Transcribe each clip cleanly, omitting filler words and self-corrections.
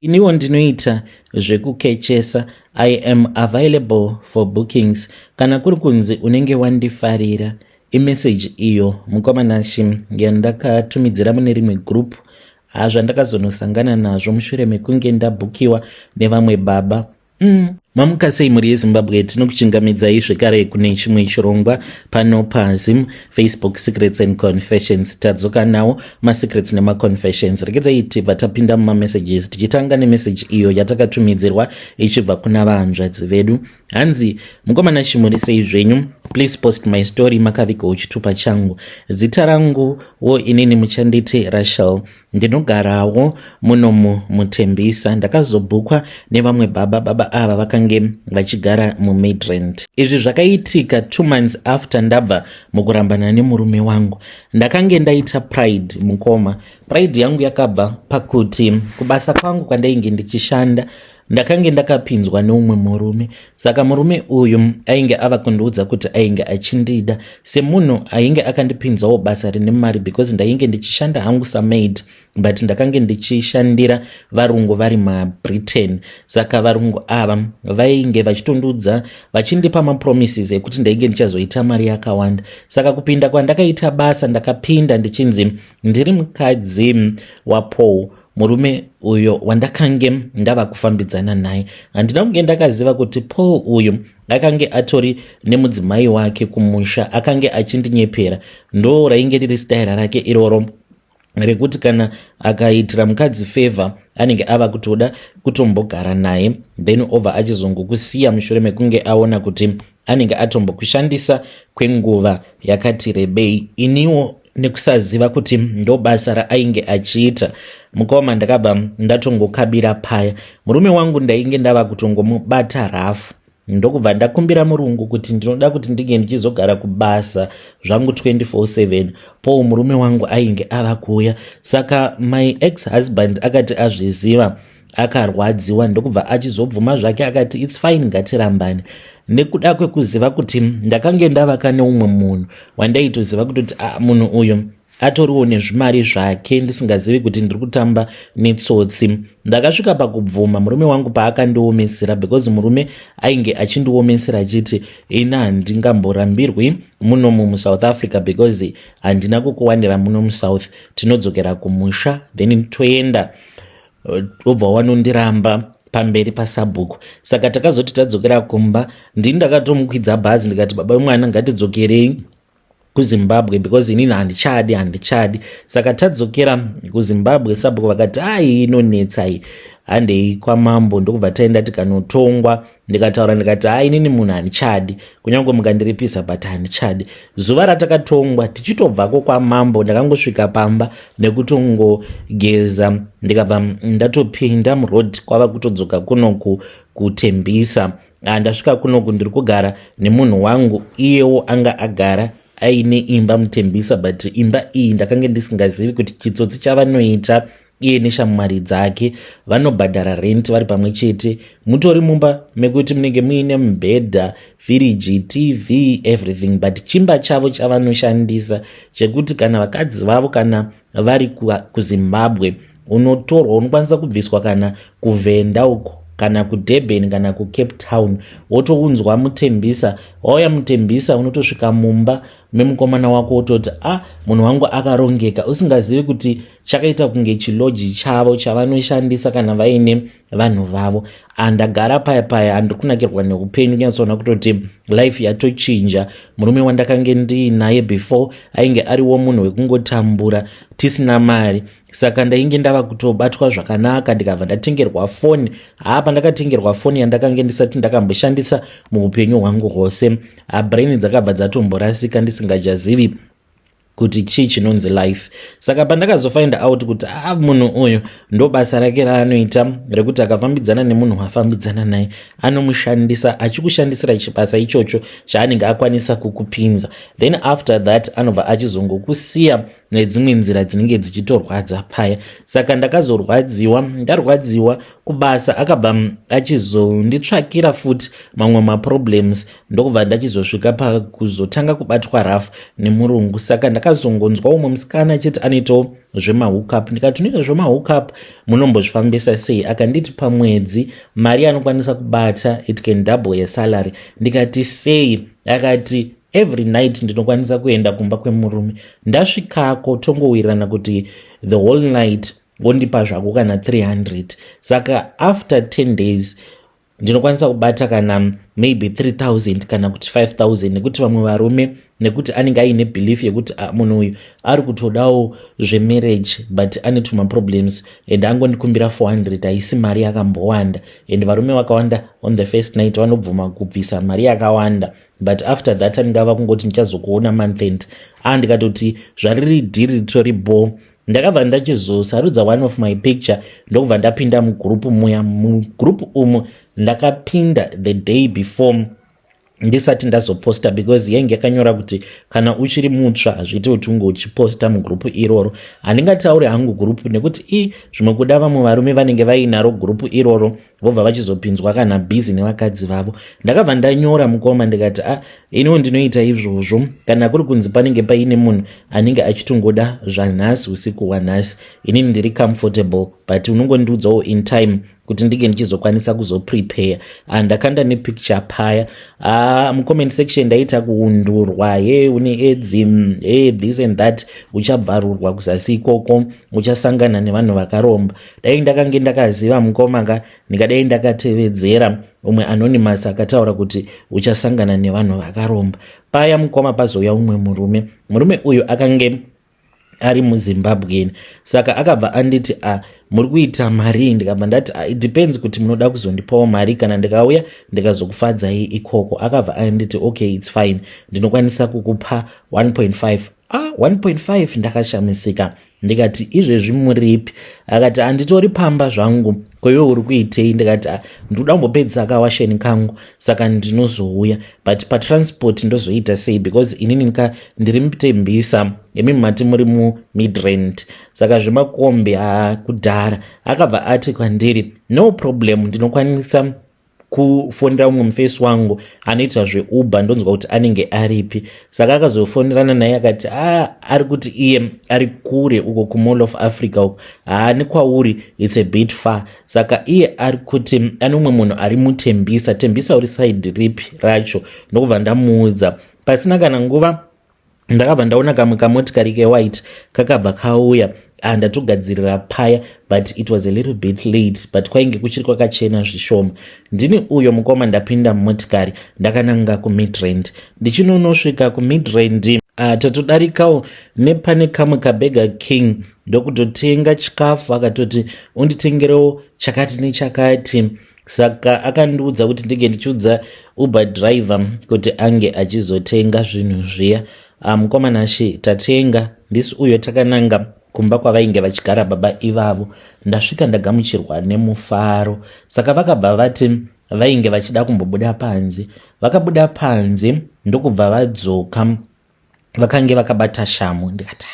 Iniwo ndinoita zvekukechesa, I am available for bookings kana kuri kunzi unenge wandifarira. Imessage iyo mukoma Nashy yandakatumidzira mune rimwe group zvandakazonosangana nazvo mushure mekunge ndabhukiwa nevamwe baba. Mamuka sei mhuri yeZimbabwe? Tinokuchingamidzai zvekare kune chimwe chirongwa pano paZim Facebook Secrets and Confessions. Tadzoka nawo masecrets nemaconfessions. Regedzai tibva tapinda mumamessages, tichitanga nemeseji iyo yatakatumidzirwa ichibva kuna vahanzvadzi vedu. Hanzi, "Mukomana, chimuri sei zvenyu? Please post my story, makavigawo chitupa changu. Zita rangu wo inini muchanditi Rachel, ndinogarawo munomu muTembisa. Ndakazobhukwa nevamwe baba. Baba ava vakange vachigara muMidrand. Izvi zvakaitika 2 months after ndabva mukurambana nemurume wangu. Ndakange ndaita pride, mukoma. Pride yangu yakabva pakuti kubasa kwangu kwandainge ndichishanda, ndakange ndakapinzwa neumwe murume. Saka murume uyu ainge ava kundiudza kuti ainge achindida semunhu ainge akandipinzawo basa rine mari, because ndainge ndichishanda hangu samaid, but ndakange ndichishandira varungu vari maBritain. Saka varungu ava vainge vachitondiudza, vachindipa mapromises ekuti ndainge ndichazoita mari yakawanda. Saka kupinda kwandakaita basa, ndakapinda ndichinzi ndiri mukadzi waPaul, murume uyo wandakange ndava kufambidzana naye. Handina kunge ndakaziva kuti Paul uyu akange atori nemudzimai wake kumusha. Akange achindinyepera. Ndo rainge riri staira rake iroro rekuti kana akaitira mukadzi favor, anenge ava kutoda kutombogara naye, then obva achizongokusiya mushure mekunge aona kuti anenge atombokushandisa kwenguva yakati rebei. Iniwo nekusaziva kuti ndo basa raainge achiita, mukoma, ndakabva ndatongokabira paya. Murume wangu ndainge ndava kutongomubata rafu, ndokubva ndakumbira murungu kuti ndinoda kuti ndinge ndichizogara kubasa zvangu 24/7. Paul murume wangu ainge ava kuuya. Saka my ex husband akati azviziva, akarwadziwa, ndokubva achizobvuma zvake, akati it's fine, ngatirambane. Nekuda kwekuziva kuti ndakange ndavaka neumwe munhu wandaitoziva kutoti, ah, munhu uyu atoriwo nezvimari zvake, ndisingazivi kuti ndiri kutamba netsotsi, ndakasvika pakubvuma murume wangu paakandiomesera, because murume ainge achindiomesera achiti ina handingamborambirwi munomu muSouth Africa because handina kukuwanira muno muSouth. Tinodzokera kumusha, then toenda, obva wanondiramba pamberi pasabhuku. Saka takazoti tadzokera kumba, ndini ndakatomukwidza bhazi, ndikati, 'Baba vemwana, ngatidzokerei kuZimbabwe because inini handichadi, handichadi.' Saka tadzokera kuZimbabwe, sabhuku vakati, 'Ai, inonetsa iyi, handei kwamambo.' Ndokubva taenda tikanotongwa. Ndikataura ndikati, 'Hai, inini munhu handichadi, kunyange mukandiripisa, but handichadi.' Zuva ratakatongwa, tichitobvako kwamambo, ndakangosvika pamba nekutongogeza, ndikabva ndatopinda muroad kwava kutodzoka kunoku kuTembisa. Ndasvika kunoku, ndiri kugara nemunhu wangu. Iyewo anga agara aine imba muTembisa, but imba iyi ndakange ndisingazivi kuti chitsotsi chavanoita iye neshamwari dzake, vanobhadhara rent vari pamwe chete. Mutori mumba mekuti munenge muine mubhedha, firiji, TV, everything, but chimba chavo chavanoshandisa chekuti kana vakadzi vavo kana vari kuZimbabwe, unotorwa, unokwanisa kubviswa kana kuVhenda uko, kana kuDurban, kana kuCape Town, wotounzwa muTembisa. Wauya muTembisa, unotosvika mumba memukomana wako, wototi, "A ah, munhu wangu akarongeka," usingazivi kuti chakaita kunge chilodge chavo chavanoshandisa kana vaine vanhu vavo. Andagara paya paya, handiri kunakirwa neupenyu, kunyatsoona kutoti life yatochinja. Murume wandakange ndiinaye before ainge ariwo munhu wekungotambura, tisina mari. Saka ndainge ndava kutobatwa zvakanaka, ndikabva ndatengerwa foni. Haa, ndakatengerwa foni yandakange ndisati ndakamboshandisa muupenyu hwangu hwose. Brain dzakabva dzatomborasika, ndisingachazivi kuti chii chinonzi life. Saka pandakazofind out kuti a ah, munhu uyu ndo basa rake raanoita rekuti akafambidzana nemunhu wafambidzana naye, anomushandisa, achikushandisira chibasa ichocho chaanenge akwanisa kukupinza, then after that anobva achizongokusiya. Nedzimwe nzira dzinenge dzichitorwadza paya. Saka ndakazorwadziwa, ndarwadziwa kubasa, akabva achizonditsvakira futi mamwe maproblems, ndokubva ndachizosvika pakuzotanga kubatwa rafu nemurungu. Saka ndakazongonzwa umwe musikana achiti anoitawo zvemahookup. Ndikati, "Unoita zvemahookup, munombozvifambisa sei?" Akanditi pamwedzi mari anokwanisa kubata, it can double yesalary. Ndikati, "Sei?" Akati, "Every night ndinokwanisa kuenda kumba kwemurume, ndasvikako tongowirirana kuti the whole night wondipa zvako kana 300. Saka after 10 days ndinokwanisa kubata kana maybe 3000 kana kuti 5000, nekuti vamwe varume, nekuti anenge aine belief yekuti, ah, munhu uyu ari kutodawo zvemarriage, but ane tumaproblems and angondikumbira 400, haisi mari yakambowanda." And varume vakawanda on the first night vanobvuma kubvisa mari yakawanda, but after that anenge ava kungoti, "Ndichazokuona month end." A, ndikatoti zvariri dhiri ritori bo. Ndakabva ndachizosarudza one of my picture, ndokubva ndapinda mugurupu muya. Mugurupu umu ndakapinda the day before, ndisati ndazoposta, because yainge yakanyora kuti kana uchiri mutsva hazviiti kuti unge uchiposta mugurupu iroro. Handingatauri hangu gurupu nekuti i zvimwe kuda vamwe varume vanenge vainaro gurupu iroro, vobva vachizopinzwa kana bhizi nevakadzi vavo. Ndakabva ndanyora, mukoma, ndikati, "A, ah, iniwo ndinoita izvozvo. Kana kuri kunzi panenge paine munhu anenge achitongoda zvanhasi, usiku hwanhasi, inini ndiri comfortable, but unongondiudzawo in time kuti ndinge ndichizokwanisa kuzoprepare." Ndakanda nepicture paya. Mucomment section ndaita kuundurwa, "Ye, une aids, he, this and that, uchabvarurwa kuzasi ikoko, uchasangana nevanhu vakaromba." Dai ndakange ndakaziva, mukoma, ndingadai ndakatevedzera umwe anonymous akataura kuti uchasangana nevanhu vakaromba. Paya, mukoma, pazouya umwe murume. Murume uyu akange ari muZimbabweni. Saka akabva anditi, "A, muri kuita mari?" Ndikabva ndati, "It depends kuti munoda kuzondipawo mari kana ndikauya ndikazokufadzai ikoko." Akabva anditi, "Okay, it's fine, ndinokwanisa kukupa 1.5." Ah, 1.5! Ndakashamisika, ndikati, "Izvezvi muripi?" Akati, "Handitori pamba zvangu, koiwe uri kuitei?" Ndikati, ah, "Ndinoda kumbopedzisa kawasheni kangu, saka ndinozouya, but patransport ndozoita sei? Because inini ka ndiri muTembisa, imi mati muri muMidrand, saka zvemakombi akudhara." Akabva ati kwandiri, "No problem, ndinokwanisa kufonera umwe mufesi wangu anoita zveUber, ndonzwa kuti anenge aripi." Saka akazofonerana naye, akati, "A, ari kuti iye ari kure uko kuMall of Africa uko, haani kwauri, it's a bit far. Saka iye ari kuti ane umwe munhu ari muTembisa. Tembisa uri side ripi racho?" Ndokubva ndamuudza. Pasina kana nguva ndakabva ndaona kamwe kamotikari kewhite kakabva kauya. Ndatogadzirira paya, but it was a little bit late, but kwainge kuchiri kwakachena zvishoma. Ndini uyo, mukoma, ndapinda mumotikari, ndakananga kuMidrand. Ndichinonosvika kuMidrand, tatodarikawo nepane kamwe kaBurger King, ndokutotenga chikafu. Akatoti, "Unditengerewo chakati nechakati." Saka akandiudza kuti ndinge ndichiudza Uber driver kuti ange achizotenga zvinhu zviya. Mukoma Nashe, tatenga, ndisi uyo takananga kumba kwavainge vachigara baba ivavo. Ndasvika, ndagamuchirwa nemufaro. Saka vakabva vati vainge vachida kumbobuda panze. Vakabuda panze, ndokubva vadzoka, vakange vakabata shamu. Ndikati,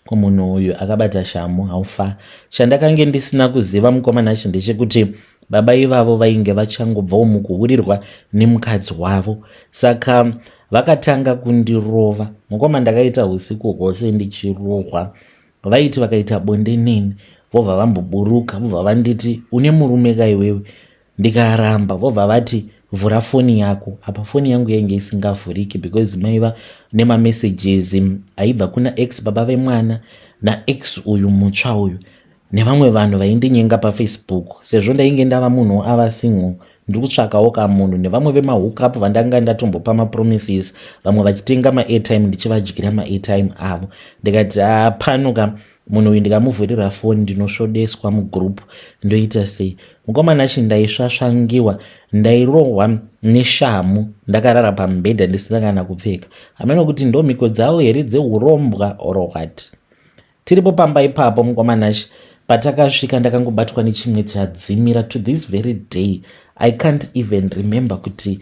"Ko, munhu uyu akabata shamu haufa?" Chandakange ndisina kuziva, mukoma Nashe, ndechekuti baba ivavo vainge vachangobvawo mukuhurirwa nemukadzi wavo. Saka vakatanga kundirova, mukoma. Ndakaita usiku hwose ndichirohwa. Vaiti vakaita bonde neni, vobva vamboburuka, vobva vanditi, "Une murume kaiwewe?" Ndikaramba. Vobva vati, "Vhura foni yako." Apa foni yangu yainge isingavhuriki because maiva nemamessages aibva kuna ex baba vemwana, naex uyu mutsva uyu, nevamwe vanhu vaindinyenga paFacebook, sezvo ndainge ndava munhu ava single, ndiri kutsvakawo kamunhu, nevamwe vemahookup vandanga ndatombopa mapromises, vamwe vachitenga maairtime, ndichivadyira maairtime avo. Ndikati, "Pano ka munhu uyu ndikamuvhurira foni, ndinosvodeswa mugroup, ndoita sei?" Mukoma Nashe, ndaisvasvangiwa, ndairohwa neshamu, ndakarara pamubhedha ndisina kana kupfeka. Hameno kuti ndo mhiko dzavo here dzeurombwa or what. Tiripo pamba ipapo, mukoma Nashe, patakasvika ndakangobatwa nechimwe chadzimira. To this very day I can't even remember kuti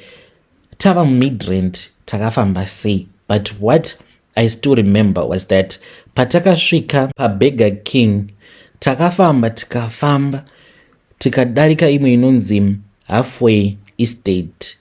tava muMidrand takafamba sei, but what I still remember was that Patakasvika paBurger King, takafamba tikafamba tikadarika imwe inonzi Halfway Estate,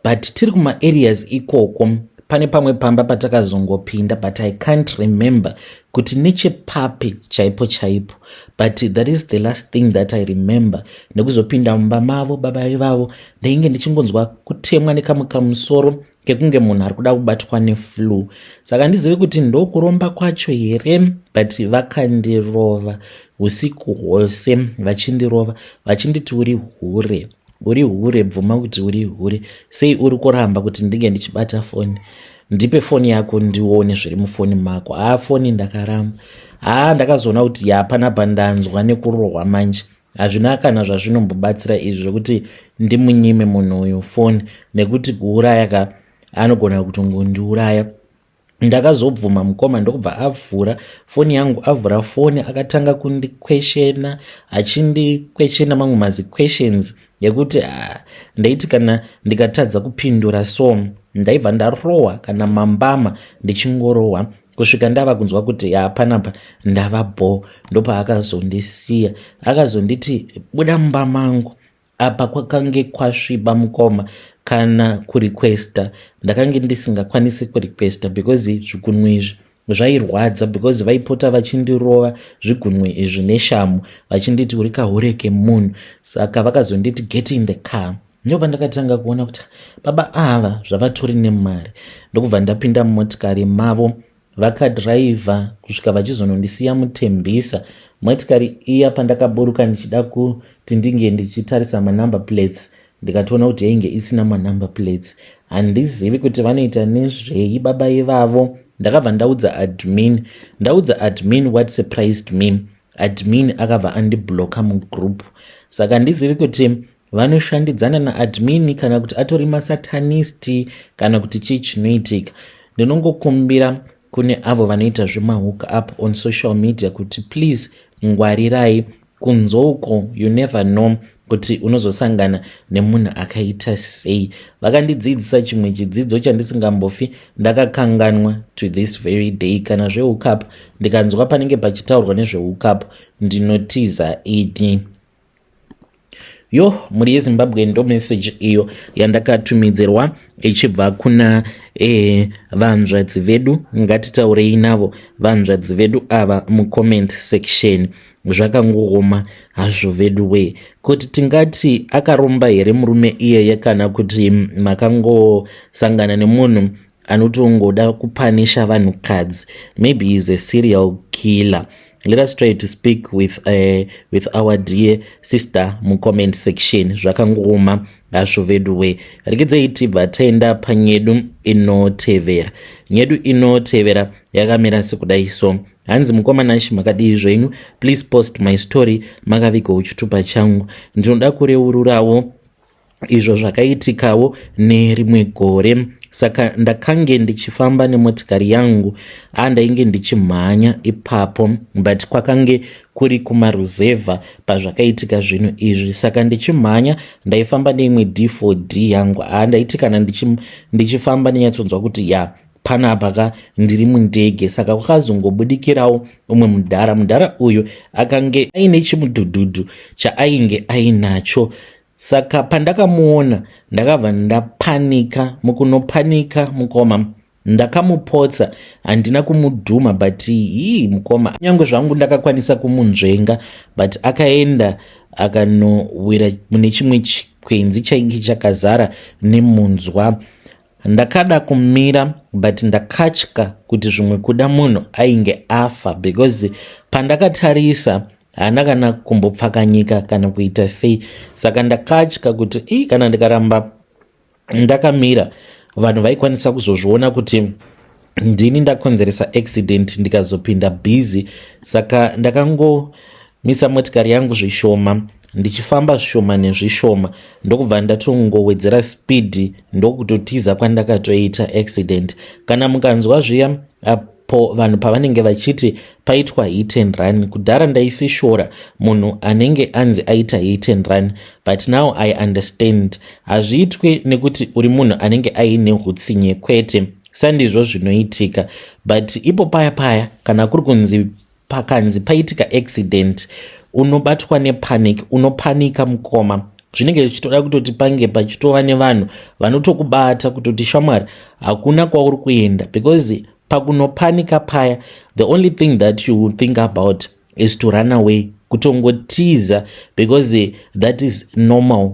but tiri kumaareas ikoko pane pamwe pamba patakazongopinda, but I can't remember kuti nechepapi chaipo chaipo, but that is the last thing that I remember. Nekuzopinda mumba mavo baba ivavo, ndainge ndichingonzwa kutemwa nekamwe kamusoro kekunge munhu ari kuda kubatwa neflu. Saka handizivi kuti ndokuromba kwacho here, but vakandirova usiku hwose, vachindirova vachinditi, "Uri hure, uri hure, bvuma kuti uri hure. Sei uri kuramba kuti ndinge ndichibata foni? Ndipe foni yako ndione zviri mufoni mako." Haa, foni ndakaramba. Haa, ndakazoona kuti ya, panapa ndanzwa nekurohwa manje. Hazvina kana zvazvinombobatsira izvi zvekuti ndimunyime munhu uyu foni, nekuti kuuraya ka, anogona kutongondiuraya. Ndakazobvuma mukoma, ndokubva avhura foni yangu. Avhura foni, akatanga kundiquestiona, achindiquestiona mamwe maziquestions yekuti, ah, ndaiti kana ndikatadza kupindura so, ndaibva ndarohwa kana mambama, ndichingorohwa kusvika ndava kunzwa kuti ya, panapa ndava bho. Ndopaakazondisiya, akazonditi, "Buda mumba mangu." Apa kwakange kwasviba mukoma. Kana kurequesta ndakange ndisingakwanisi kurequesta because zvigunwe izvi zvairwadza, because vaipota vachindirova zvigunwe izvi neshamu, vachinditi, "Uri kahure kemunhu." Saka vakazonditi, "Get in the car." Ndo pandakatanga kuona kuti baba ava zvavatori nemari. Ndokubva ndapinda mumotikari mavo, vakadhiraivha kusvika vachizonondisiya muTembisa. Motikari iya, pandakaburuka ndichida kuti ndinge ndichitarisa manumber plates, ndikatoona kuti yainge isina manumber plates. Handizivi kuti vanoita nezvei baba ivavo. Ndakabva ndaudza admin. Ndaudza admin, what surprised me, admin akabva andibloka mugroup. Saka handizivi kuti vanoshandidzana naadmin kana kuti atori masatanist kana kuti chii chinoitika. Ndinongokumbira kune avo vanoita zvemahook up on social media kuti please ngwarirai kunzouko. You never know kuti unozosangana nemunhu akaita sei. Vakandidzidzisa chimwe chidzidzo chandisingambofi ndakakanganwa to this very day. Kana zvehookup, ndikanzwa panenge pachitaurwa nezvehookup, ndinotiza ini. Yo, mhuri yeZimbabwe, ndo message iyo yandakatumidzirwa ichibva kuna vanzvadzi vedu. Ngatitaurei navo vanzvadzi vedu ava mucomment section. Zvakangooma hazvo vedu we. Kuti tingati akaromba here murume iyeye, kana kuti makangosangana nemunhu anotongoda kupunisha vanhukadzi? Maybe is a serial killer. Let us try to speak with our dear sister mucomment section. Zvakangooma hazvo vedu we. Rekedzei tibva taenda panyedu inotevera. Nyedu inotevera yakamira sekudai so. Hanzi, "Mukoma Nashi, makadii zvenyu? Please post my story makavigawo chitupa changu. Ndinoda kureururawo izvo zvakaitikawo nerimwe gore. Saka ndakange ndichifamba nemotikari yangu, andainge ndichimhanya ipapo, but kwakange kuri kumaruzevha pazvakaitika zvinhu izvi. Saka ndichimhanya, ndaifamba neimwe D4D yangu. Handaiti kana ndichifamba ndinyatsonzwa kuti ya, panapa ka ndiri mundege. Saka kwakazongobudikirawo umwe mudhara. Mudhara uyu akange aine chimudhudhudhu chaainge ainacho. Saka pandakamuona, ndakabva ndapanika. Mukunopanika mukoma, ndakamupotsa. Handina kumudhuma, but hii mukoma, kunyange zvangu ndakakwanisa kumunzvenga, but akaenda akanowira mune chimwe chikwenzi chainge chakazara nemunzwa. Ndakada kumira, but ndakatya kuti zvimwe kuda munhu ainge afa, because pandakatarisa haana kana kumbopfakanyika kana kuita sei. Saka ndakatya kuti ii, kana ndikaramba ndakamira, vanhu vaikwanisa kuzozviona kuti ndini ndakonzeresa accident, ndikazopinda busy. Saka ndakangomisa motikari yangu zvishoma, ndichifamba zvishoma nezvishoma, ndokubva ndatongowedzera speed, ndokutotiza kwandakatoita accident. Kana mukanzwa zviya apo vanhu pavanenge vachiti paitwa hit and run, kudhara ndaisishora munhu anenge anzi aita hit and run, but now I understand. Hazviitwi nekuti uri munhu anenge aine utsinye, kwete. Sandizvo zvinoitika, but ipo paya paya kana kuri kunzi pakanzi paitika accident, unobatwa nepanic, unopanika mukoma. Zvinenge zvichitoda kutoti pange pachitova nevanhu vanotokubata kutoti, "Shamwari, hakuna kwauri kuenda," because pakunopanika paya, the only thing that you will think about is to run away, kutongotiza, because that is normal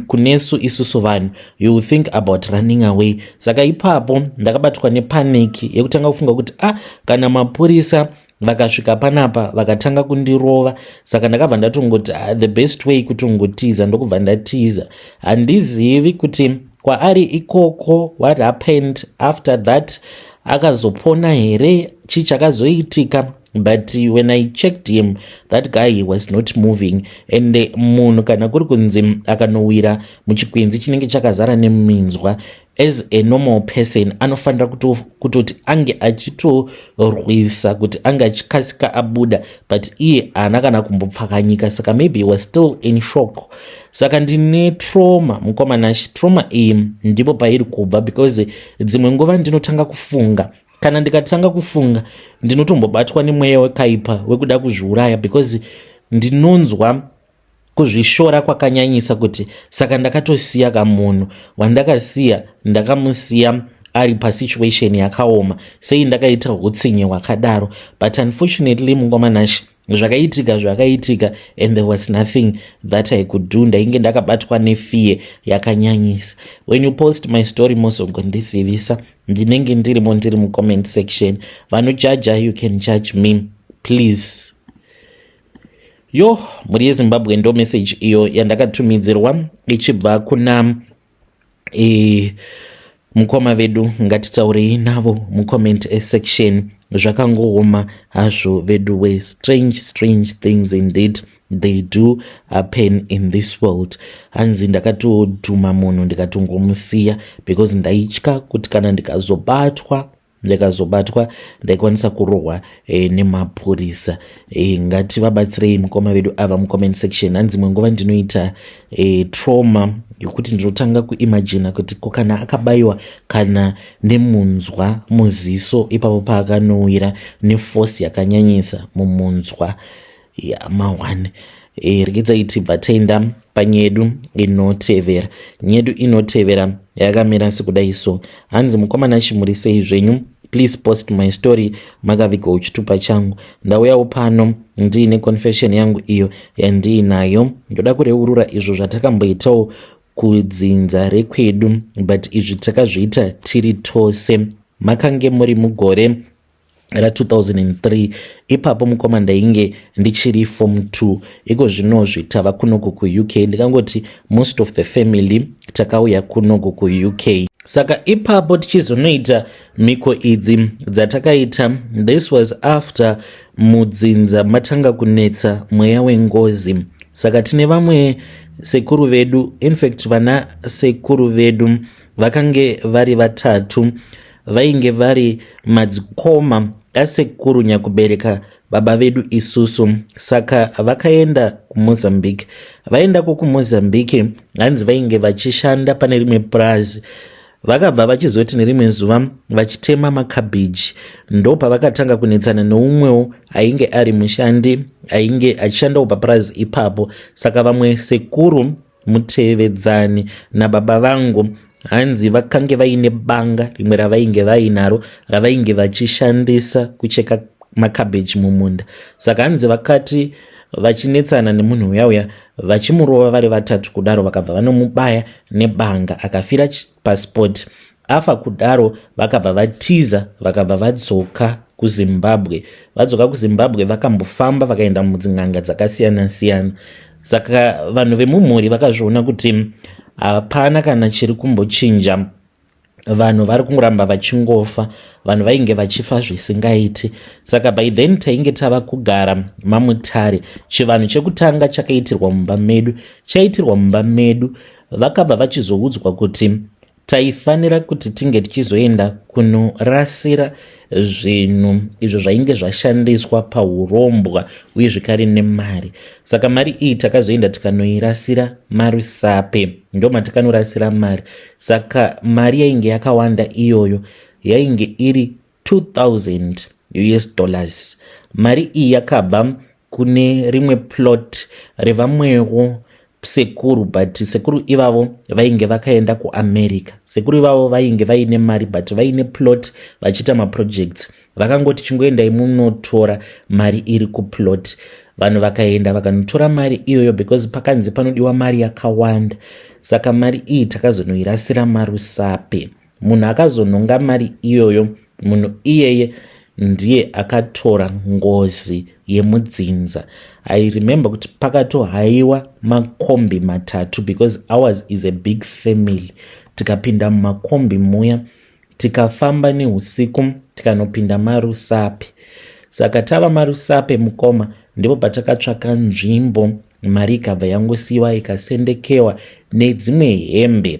kunesu isusu vanhu. You will think about running away. Saka ipapo ndakabatwa nepanic yekutanga kufunga kuti, ah, kana mapurisa vakasvika panapa vakatanga kundirova. Saka ndakabva ndatongoti, ah, the best way kutongotiza. Ndokubva ndatiza. Handizivi kuti kwaari ikoko what happened after that, akazopona here, chii chakazoitika, but when I checked him, that guy, he was not moving. And munhu kana kuri kunzi akanowira muchikwenzi chinenge chakazara neminzwa, as a normal person anofanira kutoti ange achitorwisa kuti ange achikasika abuda, but iye haana kana kumbopfakanyika. Saka maybe he was still in shock. Saka ndine trauma, mukoma Nashi. Trauma iyi ndipo pairi kubva, because dzimwe nguva ndinotanga kufunga, kana ndikatanga kufunga ndinotombobatwa nemweya wekaipa wekuda kuzviuraya, because ndinonzwa kuzvishora kwakanyanyisa kuti saka ndakatosiya kamunhu wandakasiya, ndakamusiya ari pasituation yakaoma sei, ndakaita utsinye hwakadaro. But unfortunately, mukoma Nashi, zvakaitika zvakaitika and there was nothing that I could do. Ndainge ndakabatwa nefear yakanyanyisa. When you post my story, mozongondizivisa, ndinenge ndirimo, ndiri mucomment section. Vanojaja, you can judge me, please. Yo, mhuri yeZimbabwe, ndo message iyo yandakatumidzirwa ichibva kuna mukoma vedu. Ngatitaurei navo mucomment section. Zvakangooma hazvo vedu we. Strange, strange things indeed, they do happen in this world. Hanzi ndakatodhuma munhu ndikatongomusiya because ndaitya kuti kana ndikazobatwa ndaikwanisa kurohwa nemapurisa. Ngativabatsirei mukoma vedu ava mucomment section. Hanzi imwe nguva ndinoita trauma yokuti ndinotanga kuimagina kuti ko kana akabayiwa kana nemunzwa muziso ipapo paakanowira neforce yakanyanyisa mumunzwa yama1. Regedzai tibva taenda panyedu inotevera. Nyedu inotevera yakamira sekudai so. Hanzi, "Mukoma Nashi, muri sei zvenyu? Please post my story makavigawo chitupa changu. Ndauyawo pano ndiine confession yangu iyo yandiinayo. Ndoda kureurura izvo zvatakamboitawo kudzinza rekwedu, but izvi takazviita tiri tose. Makange muri mugore ra2003 ipapo, mukoma. Ndainge ndichiri form 2. Iko zvinozvi tava kunoku kuUK. Ndikangoti most of the family takauya kunoku kuUK. Saka ipapo tichizonoita mhiko idzi dzatakaita, this was after mudzinza matanga kunetsa mweya wengozi. Saka tine vamwe sekuru vedu, infact vana sekuru vedu vakange vari vatatu, vainge vari madzikoma asekuru nyakubereka baba vedu isusu. Saka vakaenda kuMozambique. Vaendako kuMozambique, hanzi vainge vachishanda pane rimwe purazi. Vakabva vachizoti nerimwe zuva vachitema makabhiji, ndo pavakatanga kunetsana neumwewo ainge ari mushandi ainge achishandawo papurazi ipapo. Saka vamwe sekuru mutevedzani nababa vangu, hanzi vakange vaine banga rimwe ravainge vainaro ravainge vachishandisa kucheka makabheji mumunda. Saka hanzi vakati vachinetsana nemunhu uya uya, vachimurova vari vatatu kudaro, vakabva vanomubaya nebanga, akafira paspot. Afa kudaro, vakabva vatiza, vakabva vadzoka kuZimbabwe. Vadzoka kuZimbabwe, vakambofamba, vakaenda mudzin'anga dzakasiyana-siyana. Saka vanhu vemumhuri vakazviona kuti hapana kana chiri kumbochinja, vanhu vari kungoramba vachingofa, vanhu vainge vachifa zvisingaiti. Saka by then tainge tava kugara maMutare. Chivanhu chekutanga chakaitirwa mumba medu. Chaitirwa mumba medu, vakabva vachizoudzwa kuti taifanira kuti tinge tichizoenda kunorasira zvinhu izvo zvainge zvashandiswa paurombwa uye zvekare nemari. Saka mari iyi takazoenda tikanoirasira maRusape, ndo matakanorasira mari. Saka mari yainge yakawanda iyoyo. Yainge iri 2000 US dollars. Mari iyi yakabva kune rimwe plot revamwewo sekuru, but sekuru ivavo vainge vakaenda kuAmerica. Sekuru ivavo vainge vaine mari, but vaine plot vachiita maprojects. Vakangoti, "Chingoendai munotora mari iri kuplot." Vanhu vakaenda vakanotora mari iyoyo because pakanzi panodiwa mari yakawanda. Saka mari iyi takazonoirasira maRusape. Munhu akazonhonga mari iyoyo, munhu iyeye ndiye akatora ngozi yemudzinza. I remember kuti pakatohaiwa makombi matatu because ours is a big family. Tikapinda mumakombi muya, tikafamba neusiku, tikanopinda maRusape. Saka tava maRusape, mukoma, ndipo patakatsvaka nzvimbo. Mari ikabva yangosiyiwa, ikasendekewa nedzimwe hembe,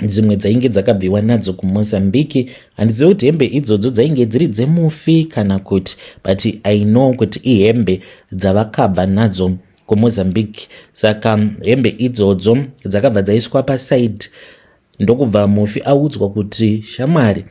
dzimwe dzainge dzakabviwa nadzo kuMozambique. Handizivi kuti hembe idzodzo dzainge dziri dzemufi kana kuti, but I know kuti ihembe dzavakabva nadzo kuMozambique. Saka hembe idzodzo dzakabva dzaiswa paside, ndokubva mufi audzwa kuti, "Shamwari,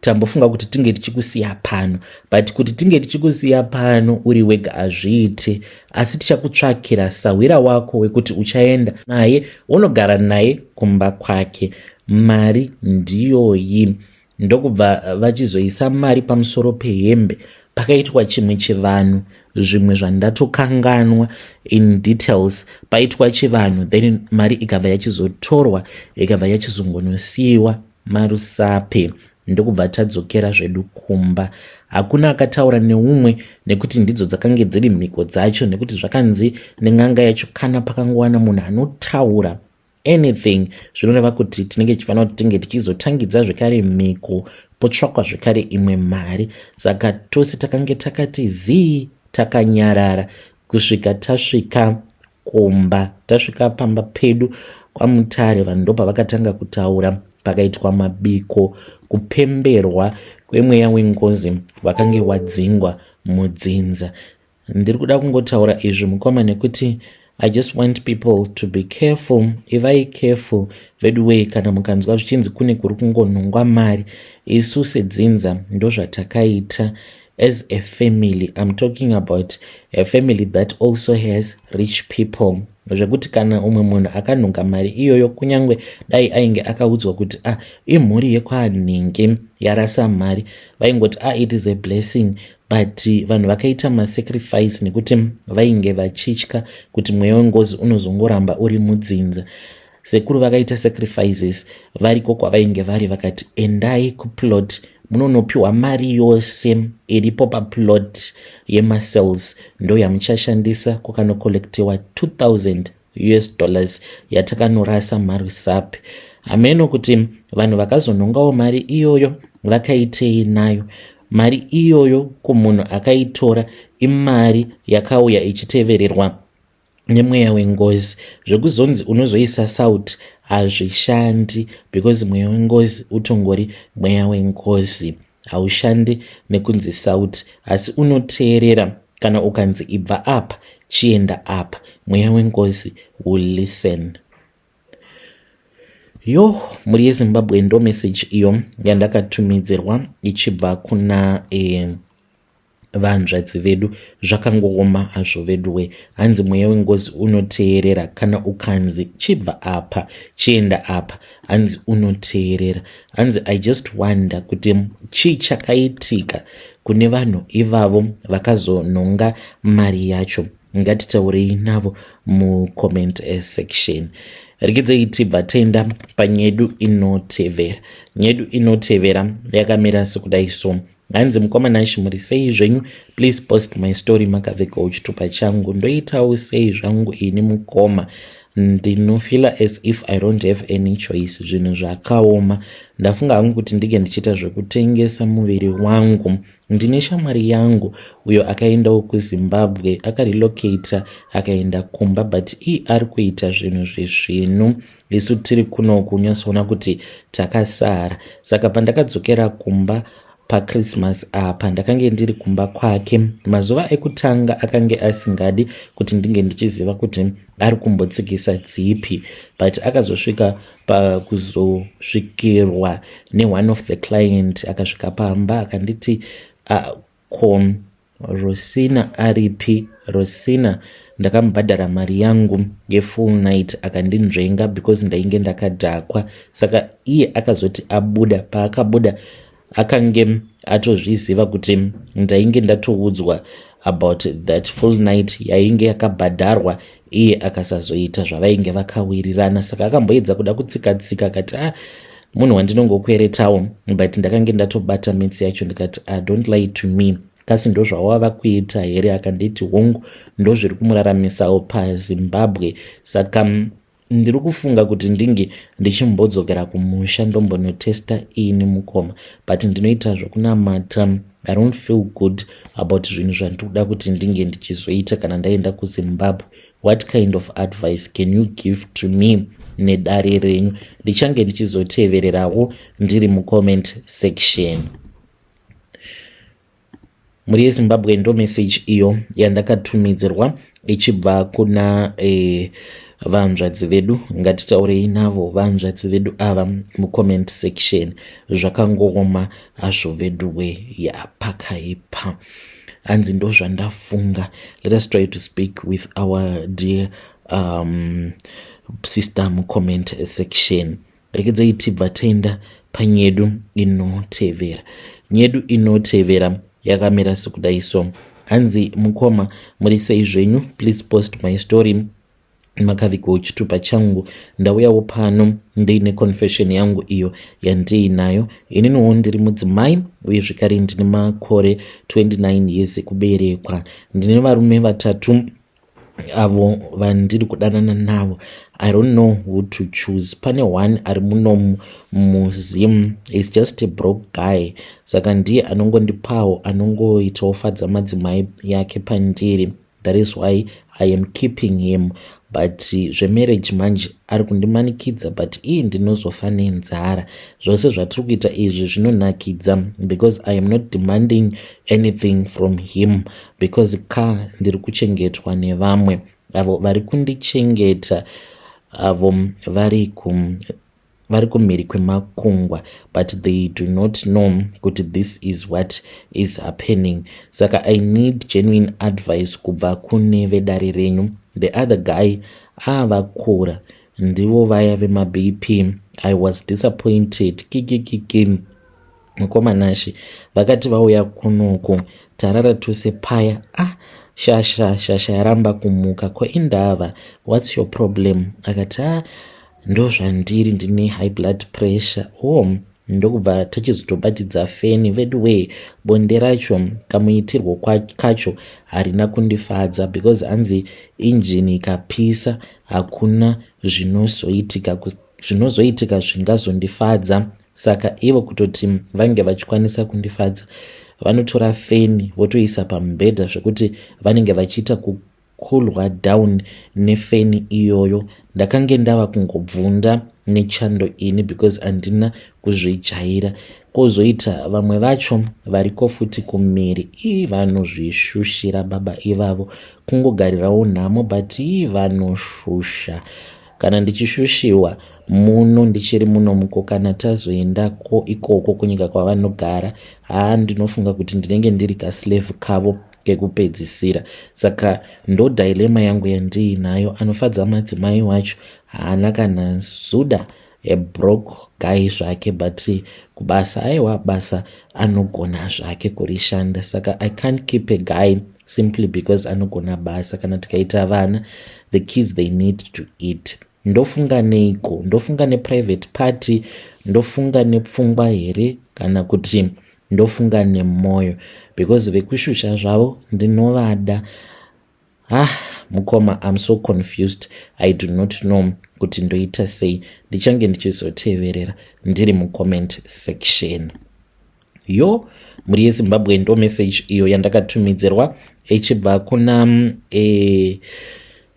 tambofunga kuti tinge tichikusiya pano, but kuti tinge tichikusiya pano uri wega hazviiti, asi tichakutsvakira sahwira wako wekuti uchaenda naye, unogara naye kumba kwake. Mari ndiyoyi." Ndokubva vachizoisa mari pamusoro pehembe. Pakaitwa chimwe chivanhu, zvimwe zvandatokanganwa in details. Paitwa chivanhu, then mari ikabva yachizotorwa, ikabva yachizongonosiyiwa maRusape, ndokubva tadzokera zvedu kumba. Hakuna akataura neumwe nekuti ndidzo dzakange dziri mhiko dzacho, nekuti zvakanzi nen'anga yacho, kana pakangowana munhu anotaura anything, zvinoreva kuti tinenge tichifanira kuti tinge tichizotangidza zvekare mhiko, potsvakwa zvekare imwe mari. Saka tose takange takati zii, takanyarara kusvika tasvika kumba. Tasvika pamba pedu kwaMutare, vanhu ndopavakatanga kutaura. Pakaitwa mabiko, kupemberwa kwemweya wengozi wakange wadzingwa mudzinza. Ndiri kuda kungotaura izvi, mukoma, nekuti I just want people to be careful. Ivai careful veduway. Kana mukanzwa zvichinzi kune kuri kungonhongwa mari, isu sedzinza ndozvatakaita as a family. I'm talking about a family that also has rich people, zvekuti kana umwe munhu akanhonga mari iyoyo, kunyange dai ainge akaudzwa kuti, "Ah, imhuri yekwanhingi yarasa mari," vaingoti, "Ah, it is a blessing." But vanhu vakaita masacrifice nekuti vainge vachitya kuti mweya wengozi unozongoramba uri mudzinza. Sekuru vakaita sacrifices variko kwavainge vari, vakati, "Endai kuplot, munonopiwa mari yose iripo paplot yemasales, ndo yamuchashandisa." Kukanocollectiwa 2000 US dollars yatakanorasa maRusape. Hameno kuti vanhu vakazonhongawo mari iyoyo vakaitei nayo. Mari iyoyo, kumunhu akaitora, imari yakauya ichitevererwa nemweya wengozi. Zvekuzonzi unozoisa sauti hazvishandi because mweya wengozi utongori mweya wengozi, haushandi nekunzi sauti, asi unoteerera. Kana ukanzi ibva apa, chienda apa, mweya wengozi will listen. Yo, mhuri yeZimbabwe, ndo meseji iyo yandakatumidzirwa ichibva kuna vanzvadzi vedu. Zvakangooma hazvo veduwe. Hanzi mweya wengozi unoteerera. Kana ukanzi chibva apa, chienda apa, hanzi unoteerera. Hanzi I just wonder kuti chii chakaitika kune vanhu ivavo vakazonhonga mari yacho. Ngatitaurei navo mucomment section. Regedzei tibva tenda panyedu inotevera. Nyedu inotevera yakamira sekudai so. Hanzi, "Mukoma Nashi, muri sei zvenyu? Please post my story. Makavhekawo chitupa changu. Ndoitawo sei zvangu ini, mukoma? Ndinofeela as if I don't have any choice. Zvinhu zvakaoma. Ndafunga hangu kuti ndinge ndichiita zvekutengesa muviri wangu. Ndine shamwari yangu uyo akaendawo kuZimbabwe, akarelocata akaenda kumba, but ii ari kuita zvinhu zvezvinhu. Isu tiri kuno kunyatsoona kuti takasara. Saka pandakadzokera kumba paChristmas apa ndakange ndiri kumba kwake. Mazuva ekutanga akange asingadi kuti ndinge ndichiziva kuti ari kumbotsikisa dzipi, but akazosvika pakuzosvikirwa neone of the client. Akasvika pamba akanditi, "Ko Rosina aripi? Rosina ndakamubhadhara mari yangu yefull night, akandinzvenga because ndainge ndakadhakwa." Saka iye akazoti abuda, paakabuda akange atozviziva kuti ndainge ndatoudzwa about that full night yainge yakabhadharwa, iye akasazoita zvavainge vakawirirana. Saka akamboedza kuda kutsika-tsika, akati, "Ah, munhu wandinongokweretawo," but ndakange ndatobata mitsi yacho, ndikati, "Ah, don't lie to me. Kasi ndo zvawava kuita here?" Akanditi hongu, ndo zviri kumuraramisawo paZimbabwe. Saka ndiri kufunga kuti ndinge ndichimbodzokera kumusha ndombonotesta ini mukoma, but ndinoita zvokunamata. I don't feel good about zvinhu zvandiri kuda kuti ndinge ndichizoita kana ndaenda kuZimbabwe. What kind of advice can you give to me nedare renyu? Ndichange ndichizotevererawo ndiri mucomment section." Mhuri yeZimbabwe, ndo message iyo yandakatumidzirwa ichibva kuna vanzvadzi vedu. Ngatitaurei navo vanzvadzi vedu ava mucomment section. Zvakangooma hazvo veduwe, yapakaipa. Hanzi, "Ndo zvandafunga." Let us try to speak with our dear sister mucomment section. Rekedzai tibva taenda panyedu inotevera. Nyedu inotevera yakamira sekudai so. Hanzi, "Mukoma, muri sei zvenyu? Please post my story. Makavigwa chitupa changu. Ndauyawo pano ndiine confession yangu iyo yandiinayo. Ininiwo ndiri mudzimai, uye zvekare ndine makore 29 years ekuberekwa. Ndine varume vatatu avo vandiri kudanana navo. I don't know who to choose. Pane one ari muno muZim, is just a broke guy, saka ndiye anongondipawo, anongoitawo fadza madzimai yake pandiri. That is why I am keeping him, but zvemarriage manje ari kundimanikidza, but ii ndinozofa nenzara. Zvose zvatiri kuita izvi zvinonakidza because I am not demanding anything from him, because ka ndiri kuchengetwa nevamwe avo vari kundichengeta, avo vari kumhiri kwemakungwa, but they do not know kuti this is what is happening. Saka I need genuine advice kubva kune vedare renyu. The other guy avakura, ndivo vaya vemaBP. I was disappointed kikikiki. Mukoma Nashe, vakati vauya kunoku, tarara tose paya. Ah, shasha shasha yaramba kumuka. Ko indava? What's your problem?" Akati, "A ah, ndo zvandiri, ndine high blood pressure." Oh, ndokubva tachizotobatidza feni. Vedu wee, bonde racho kamuitirwo kacho harina kundifadza, because hanzi injini ikapisa hakuna zvinozoitika, zvinozoitika zvingazondifadza. Saka ivo kutoti vange vachikwanisa kundifadza, vanotora feni votoisa pamubhedha, zvekuti vanenge vachiita kucoolwa down nefeni iyoyo. Ndakange ndava kungobvunda nechando ini, because handina kuzvijaira. Kwozoita vamwe vacho variko futi kumiri, ii vanozvishushira baba ivavo, kungogarirawo nhamo, but ii vanoshusha. Kana ndichishushiwa muno ndichiri muno muko, kana tazoendako ikoko kunyika kwavanogara, haa, ndinofunga kuti ndinenge ndiri kaslave kavo kekupedzisira. Saka ndo dilemma yangu yandiinayo. Anofadza madzimai wacho haana kana zuda, a broke guy zvake, but kubasa, aiwa, basa anogona zvake kurishanda. Saka I can't keep a guy simply because anogona basa. Kana tikaita vana, the kids, they need to eat. Ndofunga neiko? Ndofunga neprivate party? Ndofunga nepfungwa here, kana kuti ndofunga nemwoyo? Because vekushusha zvavo ndinovada. Ah, mukoma, I'm so confused. I do not know kuti ndoita sei. Ndichange ndichizoteverera ndiri mucomment section." Yo, mhuri yeZimbabwe, ndo message iyo yandakatumidzirwa ichibva kuna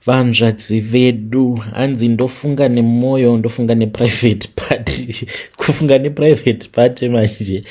vanzvadzi vedu. Hanzi, "Ndofunga nemwoyo, ndofunga neprivate party." Kufunga neprivate party manje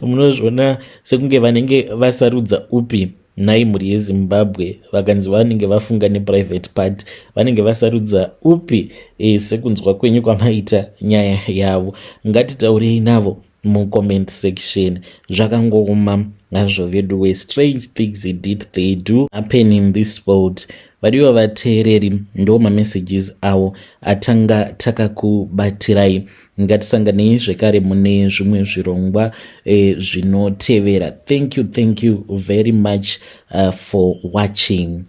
munozviona sekunge vanenge vasarudza upi nhai mhuri yeZimbabwe? Vakanzi vanenge vafunga neprivate part, vanenge vasarudza upi? Sekunzwa kwenyu kwamaita nyaya yavo, ngatitaurei navo mucomment section. Zvakangooma hazvo vedu we. Strange things indeed, they do happen in this world. Vadiwa vateereri, ndo mamessages avo atanga takakubatirai. Ngatisanganei zvekare mune zvimwe zvirongwa zvinotevera. Thank you, thank you very much for watching.